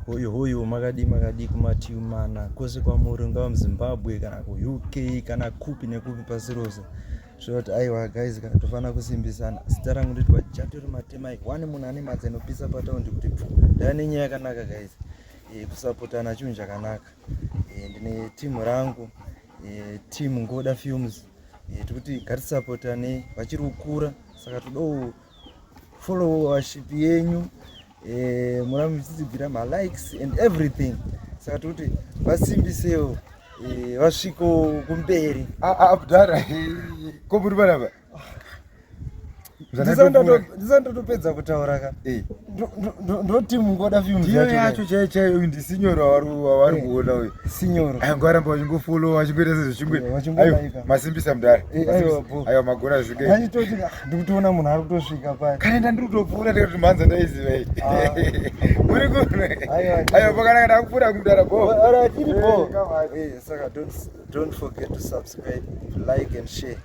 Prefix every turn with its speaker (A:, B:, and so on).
A: Hoyo hoyo, makadii makadii kumativi mana kwose kwamuri, ungava muZimbabwe kana kuUK kana kupi nekupi pasi rose. Zvinoti aiwa guys, kana tofanira kusimbisana. Zita rangu nditwa Jatori Matemai, one munhu ane madzi anopisa pataundi kuti pfu. Ndava nenyaya yakanaka guys, kusapotana chinhu chakanaka. Ndine timu rangu, team Ngoda Films. Tikuti ngatisapotane, vachiri kukura, saka todawo followership yenyu, murambe muchitsigira malikes and everything. Saka tikuti vasimbisewo, vasvikewo kumberi.
B: Abdara, ko muri panapa?
A: Ndisati ndatopedza kutaura ka, ndo team Ngoda Films.
B: Ndiyo yacho chaiyo chaiyo. Uyu ndisinyoro wavari kuona uyu.
A: Sinyoro.
B: Angoramba vachingofollow, vachingoita sezvechingwe.
A: Vachingolaika.
B: Masimbisa mudhara.
A: Aiwa, bo.
B: Aiwa, magona zvinge.
A: Achitoti ndikutoona munhu ari kutosvika paya.
B: Kana ndandiri kutopfuura, ndikati mhanza ndaiziva iyi. Muri kuno?
A: Aiwa.
B: Aiwa, pakanaka, ndakupfuura kumudhara bo.
A: Alright, iri bo.
B: Come on.
A: Saka don't forget to subscribe, like and share.